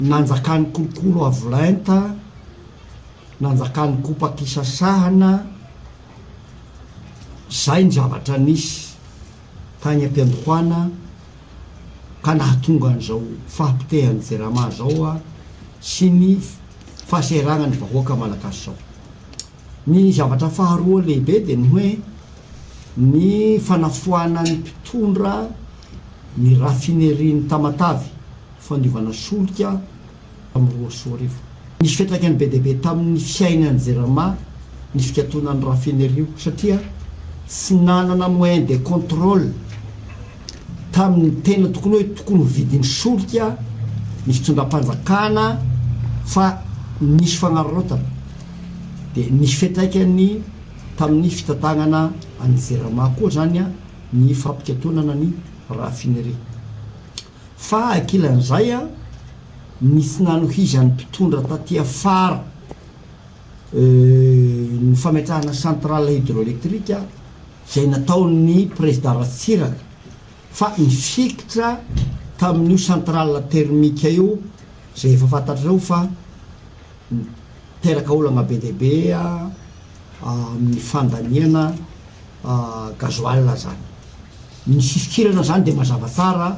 Nanjakan'ny kolokolo avo lenta, nanjakan'ny kopa-kisasahana, izay ny zavatra nisy tany am-piandohana ka nahatonga an'izao fahapotehan'ny Jirama izao sy ny fahasahiranan'ny vahoaka malagasy izao. Ny zavatra faharoa lehibe dia ny hoe ny fanafoanan'ny mpitondra ny raffinerie-n'i Tamatave, fandiovana solika tamin'ny 2002. Nisy fiantraikany be dia be tamin'ny fiainan'ny Jirama ny fikatonan'ny raffinerie io satria tsy nanana moyen de contrôle tamin'ny tena tokony hoe tokony ho vidin'ny solika ny fitondram-panjakana fa nisy fanararaotana dia nisy fiantraikany tamin'ny fitantanana an'ny Jirama koa izany ny fampikatonana ny raffinerie. Fa ankilan'izay, ny tsy nanohizan'ny mpitondra taty afara ny fametrahana centrale hydroélectrique izay nataon'ny Prezida Ratsiraka fa nifikitra tamin'io centrale thermique io izay efa fantatrareo fa miteraka olana be dia be amin'ny fandaniana gasoil zany. Ny fifikirana zany dia mazava tsara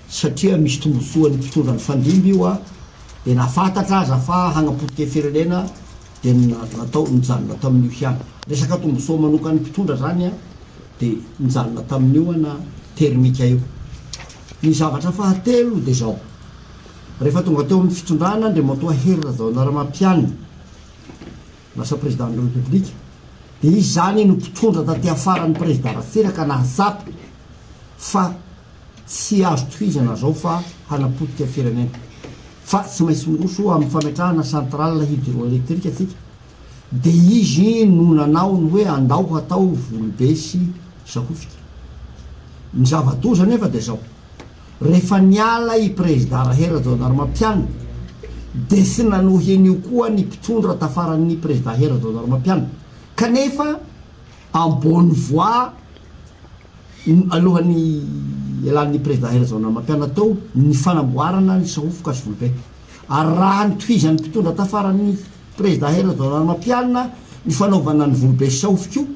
satria misy tombotsoan'ny mpitondra nifandimby io a, dia na fantatra aza fa hagnapotika firenena dia natao nijanona tamin'io ihany. Resaka tombotsoa manokan'ny mpitondra zany a dia nijanona tamin'io ana termika io. Ny zavatra fahatelo dia zao, rehefa tonga teo amin'ny fitondrana Andriamatoa Hery Rajaonarimampianina, lasa président de république dia izy zany no mpitondra taty afaran'ny président Ratsiraka nahatsapa fa tsy azo tohizana zao fa hanapotika firenena fa tsy maintsy miroso amin'ny fametrahana centrale hydroélectrique tsika dia izy no nanao ny hoe andao hatao Volobe sy Sahofika ny zava-doza nefa dia zao Rehefa niala i Prezida Rahery Rajaonarimampianina dia tsy nanohy an'io koa ny mpitondra tafaran'ny Prezida Hery Rajaonarimampianina. Kanefa en bonne voie alohan'ny hialan'ny Prezida Hery Rajaonarimampianina teo ny fanamboarana ny Sahofoka sy Volobe. Ary raha notohizan'ny mpitondra tafaran'ny Prezida Hery Rajaonarimampianina ny fanaovana ny Volobe sy Sahofoka io,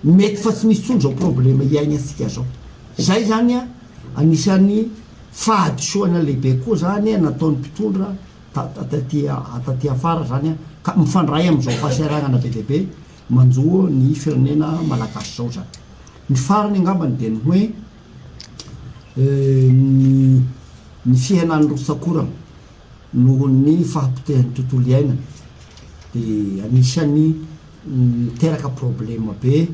mety fa tsy misy intsony izao problème iainantsika izao. Izay zany an, anisan'ny fahadisoana lehibe koa zany nataon'ny mpitondra taty taty afara zany an, ka mifandray amin'izao fahasahiranana be dia be manjo ny firenena malagasy izao zany. Ny farany angambany dia ny hoe ny ny fihenan'ny rotsak'orana noho ny fahapotehan'ny tontolo iainana dia anisan'ny miteraka problème be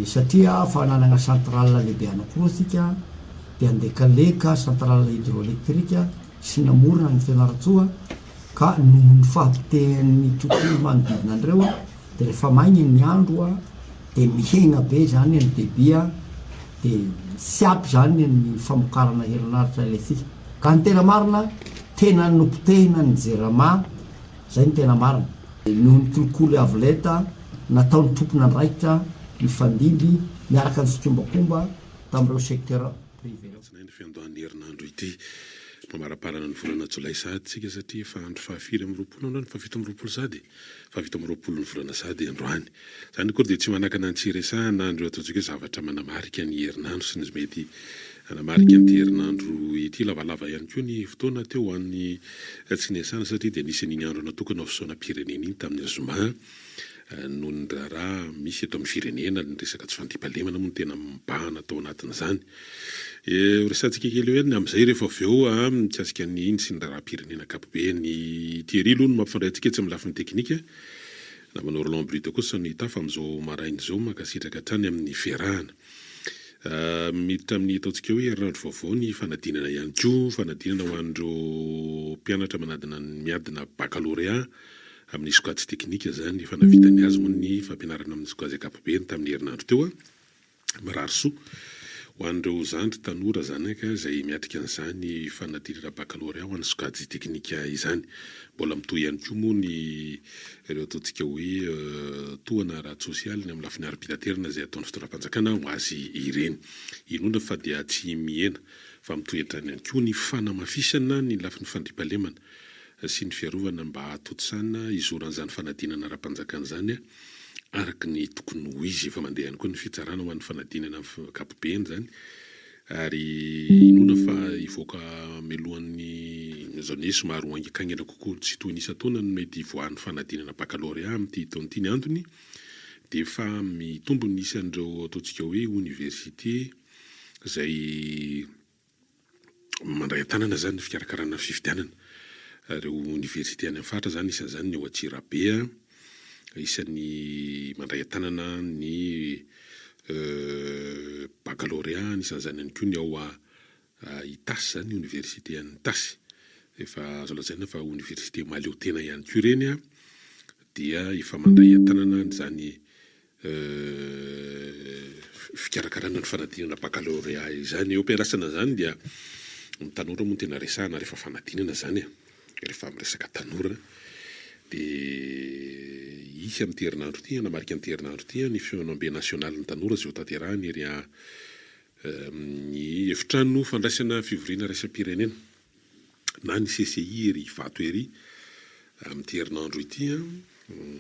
Satria fa nanagna centrale lehibe anakiroa isika dia Andekaleka, centrale hydroelectrique, sy namorona any Fianarantsoa ka noho ny fahapotehan'ny tontolo manodidina an'ireo dia rehefa maigny ny andro dia mihegna be zany ny debit dia tsy ampy zany ny famokarana herinaratra ilaintsika. Ka ny tena marina tena nopotehina ny Jirama Zay no tena marina. Noho ny kolikoly avo lenta nataon'ny tompon'andraikitra nifandimby niaraka nitsikombakomba tamin'ireo secteur privé ireo. Alatsinainy fiandohan'ny herinandro ity. Mamaraparana ny volana jolay sahady isika satria efa andro fahafiry amby roapolo androany? Fahafito amby roapolo sahady e! Fahafito amby roapolo ny volana sahady androany. Izany akory dia tsy manakana ny tsy hiresahana an'ireo ataontsika hoe zavatra manamarika ny herinandro sy ny mety hanamarika an'ity herinandro ity. Lavalava ihany koa ny fotoana teo ho an'ny tsy niasana satria dia nisy an'iny andro natokana ho fisaonam-pirenena iny tamin'ny zoma noho ny raharaha misy eto amin'ny firenena, ny resaka tsy fandriampahalemana moa no tena mibahana tao anatin'izany. Ho resahantsika kely eo ihany ny amin'izay rehefa avy eo mikasika ny iny sy ny raharaham-pirenena ankapobeny. Thierry aloha no mampifandray antsika etsy amin'ny lafiny teknika. Namana Roland Brito kosa no hitafa amin'izao maraina izao. Mankasitraka hatrany amin'ny fiarahana. Miditra amin'ny ataontsika hoe herinandro vaovao ny fanadinana ihany koa. Fanadinana ho an'ireo mpianatra manadina ny miadina bakalorea amin'ny sokajy teknika izany. Efa nahavita ny azy moa ny fampianarana amin'ny sokajy ankapobeny tamin'ny herinandro teo. Mirary soa ho an'ireo zandry tanora zanaka izay miatrika an'izany fanadinana bakalorea ho an'ny sokajy teknika izany. Mbola mitohy ihany koa moa ny ireo ataontsika hoe tohana ara-tsosialy ny amin'ny lafiny ara-pitaterana izay ataon'ny fitondram-panjakana ho azy ireny. Inoana fa dia tsy mihena. Fa mitohy hatrany ihany koa ny fanamafisana ny lafiny fandriampahalemana sy ny fiarovana mba hahatontosana hizoran'izany fanadinana ara-panjakana izany araka ny tokony ho izy. Efa mandeha ihany koa ny fitsarana ho an'ny fanadinana amin'ny ankapobeny izany ary inoana fa hivoaka mialohan'ny, izany hoe somary ho haingankaingana kokoa tsy toy ny isan-taona no mety hivoahan'ny fanadinana bakalorea amin'ity taona ity. Ny antony dia efa mitombo ny isan'ireo ataontsika hoe oniversite izay mandray an-tanana izany ny fikarakarana ny fifidianana. Ireo oniversite any amin'ny faritra izany, isan'izany ny ao Antsirabe, isan'ny mandray an-tanana ny bakalorea, anisan'izany ihany koa ny ao Itasy izany, oniversite any Itasy. Efa azo lazaina fa oniversite mahaleo tena ihany koa ireny dia efa mandray an-tanana an'izany fikarakarana ny fanadinana bakalorea izany. Eo am-piandrasana izany dia ny tanora moa no tena resahana rehefa fanadinana izany e. Rehefa miresaka tanora dia hisy amin'ity herinandro ity, hanamarika an'ity herinandro ity ny fihaonambe nasionalin'ny tanora izay hotanterahina ery amin'ny efitrano fandraisana fivoriana iraisam-pirenena na ny CCI ery Ivato ery amin'ity herinandro ity,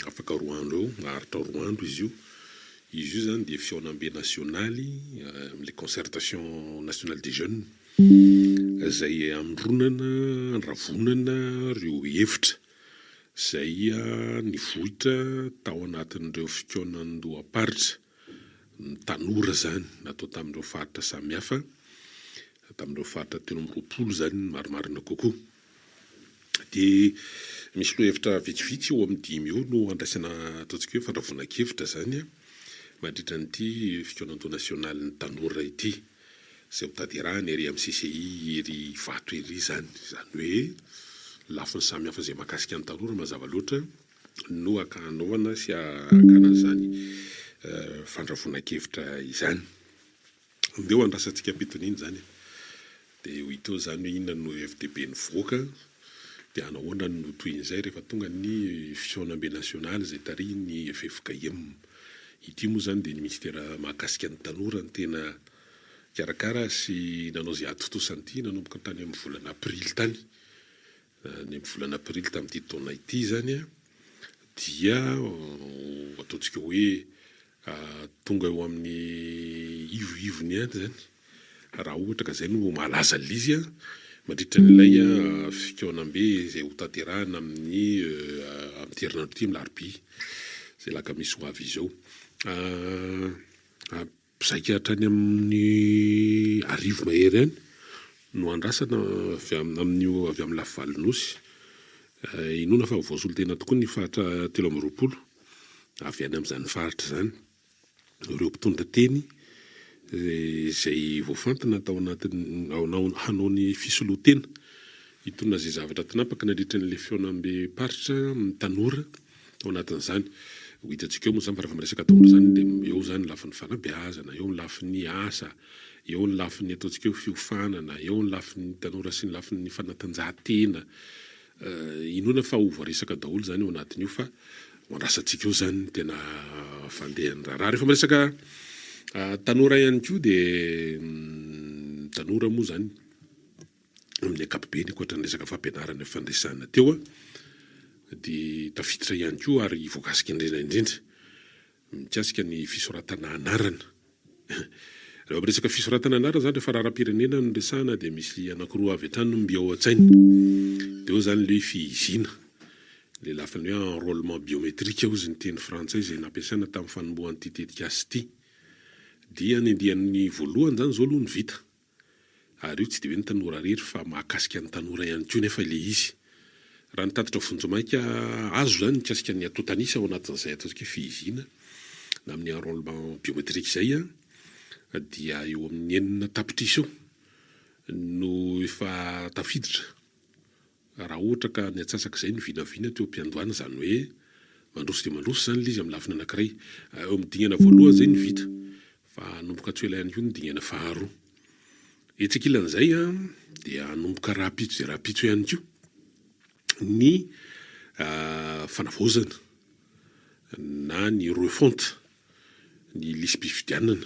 afaka roa andro eo, maharitra roa andro izy io. Izy io izany dia fihaonambe nasionaly amin'ilay concertation nationale des jeunes izay hamindronana, handravonana ireo hevitra izay nivoitra tao anatin'ireo fikaonandoham-paritra. ny tanora izany natao tamin'ireo faritra samihafa, tamin'ireo faritra 23 izany ny marimarina kokoa. Dia misy lohahevitra vitsivitsy eo amin'ny dimy eo no andraisana ataontsika hoe fandravonan-kevitra izany mandritra an'ity fikaonandoha nasionalin'ny tanora ity, izay ho tanterahina ery amin'ny CCI ery Ivato ery izany. Izany hoe lafiny samihafa izay mahakasika ny tanora mazava loatra. no hanaovana sy hakana an'izany fandravonan-kevitra izany. Andeha ho andrasantsika am-pitoniana izany e. Dia ho hita eo izany hoe inona no hevi-dehibe nivoaka, dia hanahoana no tohin'izay rehefa tonga ny fihaonambe nasionaly izay tarihin'ny ffkm. Ity moa izany dia ny minisitera mahakasika ny tanora no tena nikarakara sy nanao izay hahatontosa an'ity nanomboka tany amin'ny volana aprily tany. Ny amin'ny volana aprily tamin'ity taona ity izany dia ataontsika hoe tonga eo amin'ny ivoivony ihany izany raha ohatra ka izay no mahalaza an'ilay izy mandritra an'ilay fikaonambe izay hotanterahina amin'ny amin'ity herinandro ity amin'ny alarobia izay alakamisy ho avy izao. Mpizaika hatrany amin'ny 1000 mahery any no andrasana avy amin'io avy amin'ny lafivalon'Nosy. Inoana fa ho voasolo tena tokoa ny faritra 23 avy any amin'izany faritra izany. Ireo mpitondra teny izay voafantina tao anatin'ny hanao ny fisoloan-tena hitondra izay zavatra tinapaka nandritra an'ilay fihaonambem-paritra amin'ny tanora Ao anatin'izany, ho hitantsika eo moa izany fa rehefa miresaka daholo izany dia eo izany ny lafiny fanabeazana, eo ny lafiny asa, eo ny lafiny ataontsika hoe fiofanana, eo ny lafiny tanora sy ny lafiny fanatanjahantena. Inoana fa ho voaresaka daholo izany ao anatin'io fa ho andrasantsika eo izany ny tena fandehan'ny raharaha. Rehefa miresaka tanora ihany koa dia tanora moa izany. Amin'ny ankapobeny, ankoatra ny resaka fampianarana efa niresahana teo, dia tafiditra ihany koa ary voakasika indrindra indrindra mikasika ny fisoratana anarana. Rehefa miresaka fisoratana anarana izany, rehefa raharaham-pirenena no resahana dia misy anankiroa avy hatrany no mby ao an-tsaina. Dia eo izany ilay hoe fihiziana, ilay lafiny hoe enrôlement biométrique hozy ny teny frantsay izay nampiasaina tamin'ny fanombohan'ity tetikasa ity. Dia ny andiany voalohany izany izao aloha no vita. Ary io tsy dia hoe ny tanora irery fa mahakasika ny tanora ihany koa nefa ilay izy. Raha ny tatitra vonjimaika azo izany mikasika ny antontan'isa ao anatin'izay ataontsika hoe fihiziana na amin'ny enrôlement biométrique izay dia eo amin'ny 6 tapitrisa eo no efa tafiditra Raha ohatra ka ny antsasak'izay no vinavina teo am-piandohana, izany hoe mandroso dia mandroso izany ilay izy amin'ny lafiny anankiray. Eo amin'ny dingana voalohany izay no vita, fa hanomboka tsy ho ela ihany koa ny dingana faharoa. Etsy ankilan'izay dia hanomboka rahampitso dia rahampitso ihany koa ny fanavaozana na ny refonte ny lisi-pifidianana.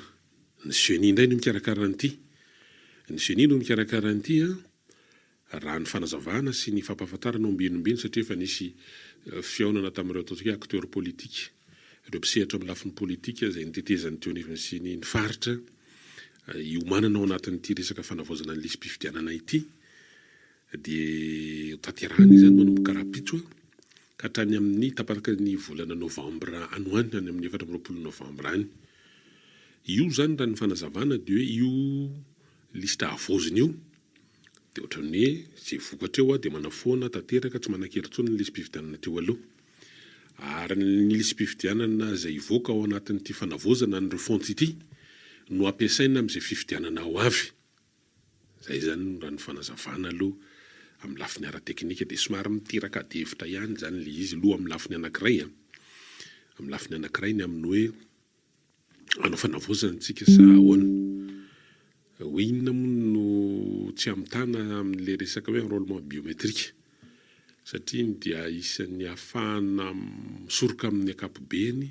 Ny ceni indray no mikarakara an'ity. Ny ceni no mikarakara an'ity an, raha ny fanazavana sy ny fampahafantarana ombieny ombieny satria efa nisy fihaonana tamin'ireo ataontsika hoe acteurs politiques, ireo mpisehatra amin'ny lafiny politika izay nitetezan'ny teo anivon'ny ceni ny faritra hiomanana ao anatin'ity resaka fanavaozana ny lisi-pifidianana ity dia hotanterahina izany manomboka rahampitso ka hatrany amin'ny tapaky ny volana novambra any ho any, any amin'ny 24 novambra any. Io izany raha ny fanazavana dia hoe io lisitra havaozina io dia ohatran'ny hoe izay vokatra eo dia manafoana tanteraka tsy manan-kery intsony ny lisi-pifidianana teo aloha. Ary ny lisi-pifidianana izay hivoaka ao anatin'ity fanavaozana ny refonte ity no hampiasaina amin'izay fifidianana ho avy. Izay izany raha ny fanazavana aloha amin'ny lafiny ara-teknika dia somary miteraka adihevitra ihany izany ilay izy aloha amin'ny lafiny anankiray an! Amin'ny lafiny anankiray ny amin'ny hoe hanao fanavaozana tsika sa ahoana? Hoe inona moa no tsy hamitana amin'ilay resaka hoe enrôlement biométrique? Satria iny dia isan'ny ahafahana misoroka amin'ny ankapobeny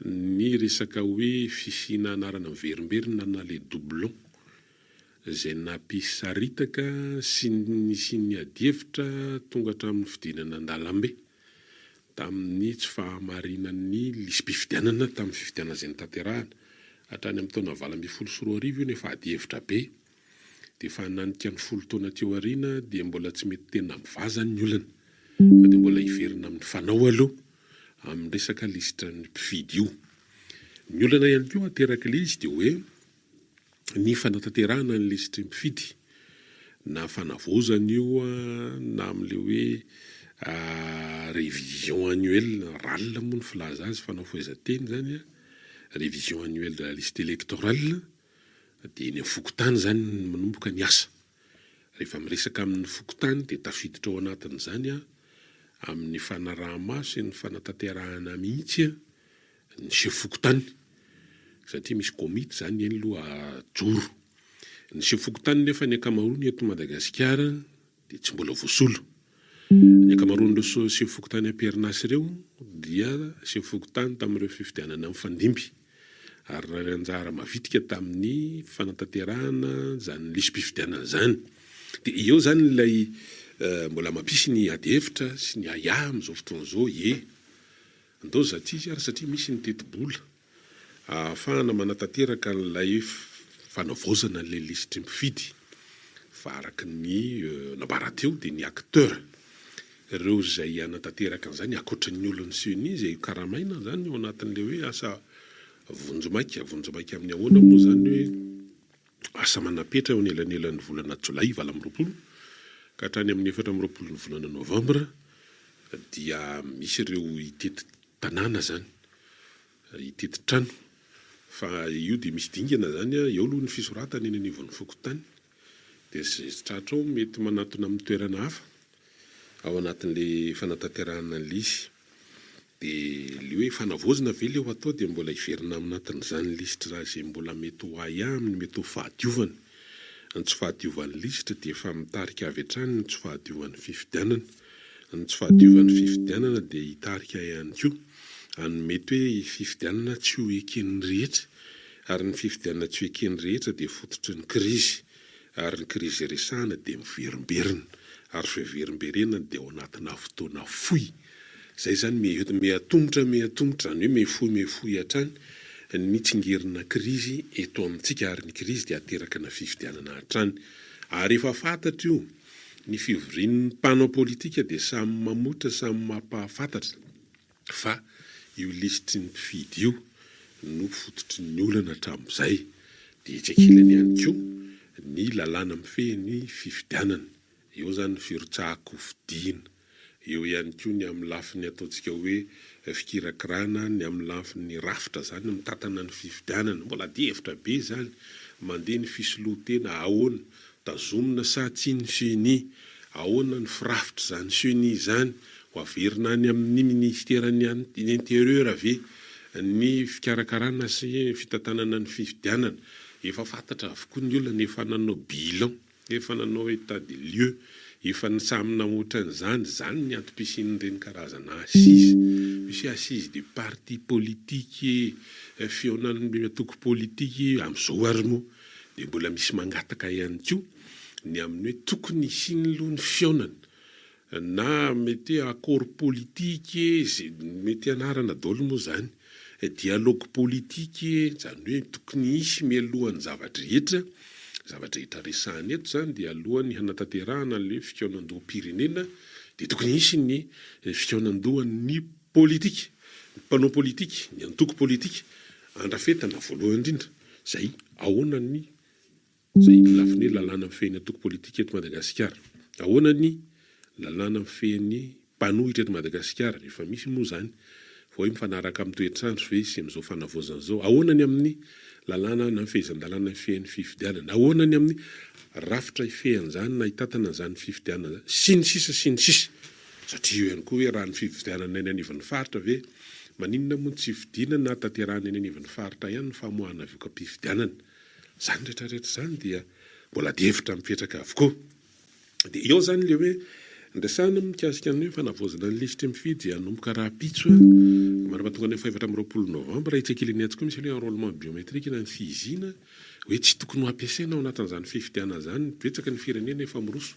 ny resaka hoe fisiana anarana miverimberina na les doublons izay nampisaritaka sy nisian'ny adihevitra tonga hatramin'ny fidinana an-dalambe. tamin'ny tsy fahamarinan'ny lisi-pifidianana tamin'ny fifidianana izay notanterahina hatrany amin'ny taona 2018 io nefa adihevitra be dia efa hananika ny folo taona aty aoriana dia mbola tsy mety tena mivaha izany ny olana fa dia mbola hiverina amin'ny fanao aloha amin'ny resaka lisitran'ny mpifidy io. Ny olana ihany koa aterak'ilay izy dia hoe ny fanatanterahana ny lisitry ny mpifidy, na fanavaozana io na amin'ilay hoe révision annuelle, RAL moa ny filaza azy, fanafohezan-teny izany, révision annuelle de la liste électorale, dia eny amin'ny fokontany izany no manomboka ny asa. Rehefa miresaka amin'ny fokontany dia tafiditra ao anatin'izany amin'ny fanaraha-maso sy ny fanatanterahana mihitsy ny sefo fokontany satria misy komity izany eny aloha ajoro. Ny sefo fokontany nefa ny ankamaroany eto Madagasikara dia tsy mbola voasolo. Ny ankamaroan'ireo sefo fokontany am-perinasa ireo dia sefo fokontany tamin'ireo fifidianana mifandimby ary nandray anjara mavitrika tamin'ny fanatanterahana izany lisi-pifidianana izany. Dia eo izany ilay mbola mampisy ny adihevitra sy ny ahiahy amin'izao fotoana izao, ie. Andao za tsy izy ary satria misy ny tetibola ahafahana manatanteraka an'ilay fanavaozana an'ilay lisitry mpifidy fa araka ny nambara teo dia ny acteur ireo izay hanatanteraka an'izany ankoatra ny olon'ny ceni izay karamaina izany ao anatin'ilay hoe asa vonjimaika, vonjimaika amin'ny ahoana moa izany hoe asa manam-petra eo anelanelan'ny volana jolay 28 ka hatrany amin'ny 24 ny volana novambra dia misy ireo hitety tanàna izany, hitety trano fa io dia misy dingana izany, eo aloha ny fisoratana eny anivon'ny fokontany dia izay tsy tratra ao mety manatona amin'ny toerana hafa ao anatin'ilay fanatanterahana an'ilay izy. Dia le hoe fanavaozana ve le ho atao dia mbola hiverina aminatin'izany lisitra izay mbola mety ho ahiahy amin'ny mety ho fahadiovana. Ny tsy fahadiovan'ny lisitra dia efa mitarika avy hatrany ny tsy fahadiovan'ny fifidianana. Ny tsy fahadiovan'ny fifidianana dia hitarika ihany koa any mety hoe fifidianana tsy ho eken'ny rehetra. Ary ny fifidianana tsy ho eken'ny rehetra dia fototry ny krizy. Ary ny krizy resahana dia miverimberina. Ary fiverimberenany dia ao anatina fotoana fohy. Izay izany miha-atomotra miha-atomotra, izany hoe miha-fohy miha-fohy hatrany ny tsingerina krizy eto amintsika ary ny krizy dia aterakana fifidianana hatrany. Ary efa fantatra io, ny fivorian'ny mpanao politika dia samy mamoitra samy mampahafantatra fa io lisitry ny mpifidy io no fototry ny olana hatramin'izay. Dia etsy ankilany ihany koa ny lalàna mifehy ny fifidianana. Eo izany ny firotsahan-kofidina. Eo ihany koa ny amin'ny lafiny ataontsika hoe fikirakirana, ny amin'ny lafiny rafitra izany mitantana ny fifidianana. Mbola adihevitra be izany. Mandeha ny fisoloan-tena, ahoana? Tazomina sa tsia ny ceni? Ahoana ny firafitr'izany ceni izany? Ho averina any amin'ny minisiteran'ny Interieur ve ny fikarakarana sy fitantanana ny fifidianana? Efa fantatra avokoa ny olana, efa nanao bilan. Efa nanao état des lieux, efa samy namoatra an'izany, izany ny antom-pisian'ireny karazana assises, misy hoe assises des partis politiques e, fihaonan'ny antoko politika e, amin'izao ary moa. Dia mbola misy mangataka ihany koa ny amin'ny hoe tokony hisian'ny aloha ny fihaonana na mety hoe accord politique e, izay mety anarana daholo moa izany, dialogue politique e, izany hoe tokony hisy mialohan'ny zava-drehetra, zava-drehetra resahana eto izany dia alohan'ny hanatanterahana an'ilay hoe fikaonandoham-pirenena dia tokony hisy ny fikaonandohan'ny politika, ny mpanao politika, ny antoko politika andrafetana voalohany indrindra izay ahoana ny Izay ny lafiny hoe lalàna mifehy ny antoko politika eto Madagasikara. Ahoana ny lalàna mifehy ny mpanohitra eto Madagasikara? Efa misy moa izany fa hoe mifanaraka amin'ny toetr'andro ve sy amin'izao fanavaozana izao? Ahoana ny amin'ny lalàna na ny fehezan-dalàna mifehy ny fifidianana? Ahoana ny amin'ny rafitra hifehy an'izany na hitantana an'izany fifidianana izany? Sy ny sisa sy ny sisa. Satria eo ihany koa hoe raha ny fifidianana eny anivon'ny faritra ve, maninona moa no tsy fidiana na tanterahina eny anivon'ny faritra ihany ny famoahana voka-pifidianana? Izany rehetra rehetra izany dia mbola adihevitra mipetraka avokoa. Dia eo izany ilay hoe niresahana mikasika ny hoe fanavaozana ny lisitry mifidy hanomboka rahampitso mandra-pahatonga ny faha-24 novambra. Etsy ankilany etsy koa misy ilay hoe enrôlement biométrique na ny fihiziana hoe tsy tokony ho ampiasaina ao anatin'izany fifidianana izany. Betsaka ny firenena efa miroso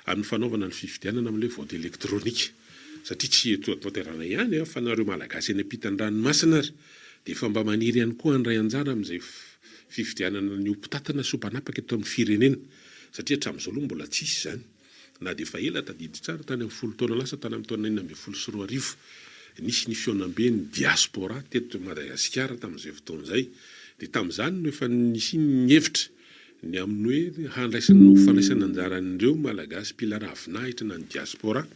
amin'ny fanaovana ny fifidianana amin'ilay vote électronique satria tsy eto an-toerana ihany fa nareo Malagasy any ampitan-dranomasina ary dia efa mba maniry ihany koa handray anjara amin'izay fifidianana ny ho mpitatana sy ho mpanapaka eto amin'ny firenena satria hatramin'izao aloha mbola tsisy izany na dia efa ela, tadidio tsara tany amin'ny folo taona lasa tany amin'ny taona 2016 nisy ny fihaonamben'ny diaspora teto Madagasikara tamin'izay fotoana izay dia tamin'izany no efa nisian'ny hevitra ny amin'ny hoe handraisana ho fandraisana anjaran'ireo Malagasy mpila ravinahitra na ny diaspora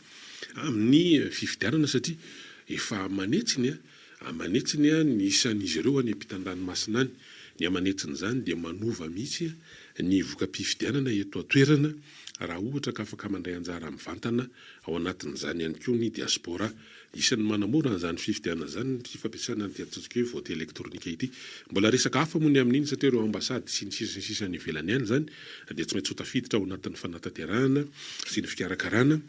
amin'ny fifidianana satria efa aman'hetsiny Aman'hetsiny ny isan'izy ireo any ampitan-dranomasina any. Ny aman'hetsin'izany dia manova mihitsy ny voka-pifidianana eto an-toerana raha ohatra ka afaka mandray anjara mivantana ao anatin'izany ihany koa ny diaspora. Isan'ny manamora an'izany fifidianana izany ity fampiasana an'ity antsointsika hoe vote électronique ity. Mbola resaka hafa moa ny amin'iny satria ireo ambasady sy ny sisa sy ny sisa any ivelany any izany dia tsy maintsy ho tafiditra ao anatin'ny fanatanterahana sy ny fikarakarana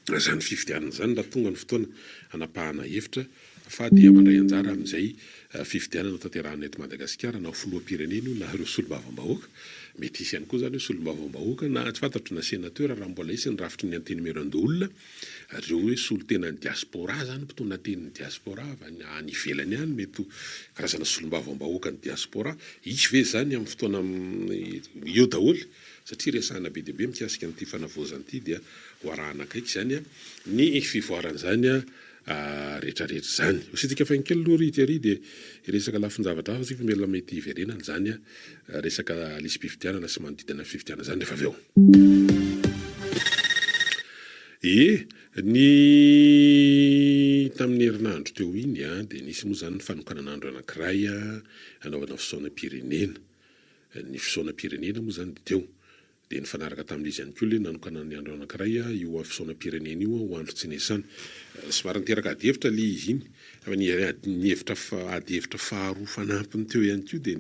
izany fifidianana izany raha tonga ny fotoana hanapahana hevitra fa dia mandray anjara amin'izay fifidianana tanterahina eto Madagasikara na ho filoham-pirenena io na ireo solombavambahoaka. Mety hisy ihany koa izany hoe solombavambahoaka na tsy fantatro na sénateur raha mbola hisy ny rafitry ny antenimierandoholona ireo hoe solontenan'ny diaspora izany, mpitondra tenin'ny diaspora avy any any ivelany any mety ho karazana solombavambahoakan'ny diaspora. Hisy ve izany amin'ny fotoana eo daholo? Satria resahana be dia be mikasika an'ity fanavaozana ity dia ho arahana akaiky izany ny fivoaran'izany rehetrarehetra izany. Hosiantsika faingo kely aloha ry Thierry dia hiresaka lafin-javatra hafa isika fa mila mety hiverenana izany resaka lisi-pifidianana sy manodidina ny fifidianana izany rehefa avy eo. Ie, ny tamin'ny herinandro teo iny dia nisy moa izany ny fanokanana andro anankiray hanaovana fisaonam-pirenena. Ny fisaonam-pirenena moa izany dia teo. Dia nifanaraka tamin'izy ihany koa ilay nanokana ny andro anankiray io fisaonam-pirenena io ho andro tsy niasana. Somary niteraka adihevitra ilay izy iny. Fa ny ny hevitra adihevitra faharoa fanampiny teo ihany koa dia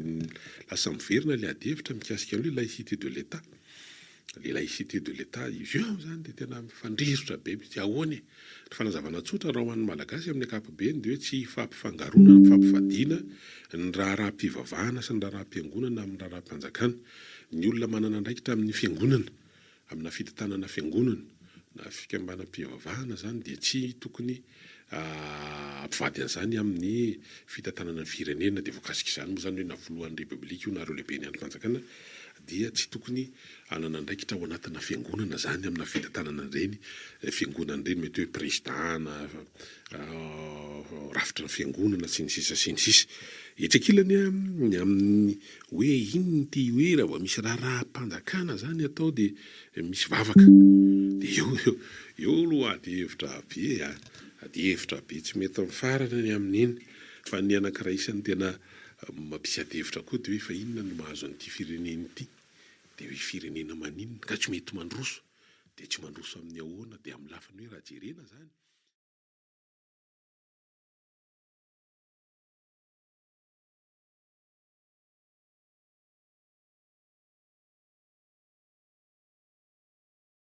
lasa miverina ilay adihevitra mikasika ny hoe laïcité de l'Etat. Ilay laïcité de l'Etat izy io izany dia tena mifandrirotra be mihitsy. Ahoana e? Ny fanazavana tsotra raha ho an'ny Malagasy amin'ny ankapobeny dia hoe tsy hifampifangaroana na mifampivadiana ny raharaham-pivavahana sy ny raharaham-piangonana amin'ny raharaham-panjakana. Ny olona manana andraikitra amin'ny fiangonana, amina fitantanana fiangonana na fikambanam-pivavahana izany dia tsy tokony hampivady an'izany amin'ny fitantanana ny firenena. Dia voakasik'izany moa izany hoe na filohan'ny Repoblika io na ireo lehiben'ny andrim-panjakana dia tsy tokony hanana andraikitra ao anatina fiangonana izany amina fitantanana ireny fiangonana ireny, mety hoe prezida na rafitry ny fiangonana sy ny sisa sy ny sisa. Etsy ankilany ny amin'ny hoe inona ity hoe raha vao misy raharaham-panjakana izany atao dia misy vavaka dia eo eo aloha ady hevitra be a, ady hevitra be tsy mety mifarana ny amin'iny fa ny anankiray isan'ny tena Mampisy adihevitra koa dia hoe fa inona no mahazo an'ity firenena ity? Dia hoe firenena maninona ka tsy mety mandroso? Dia tsy mandroso amin'ny ahoana? Dia amin'ny lafiny hoe raha jerena izany.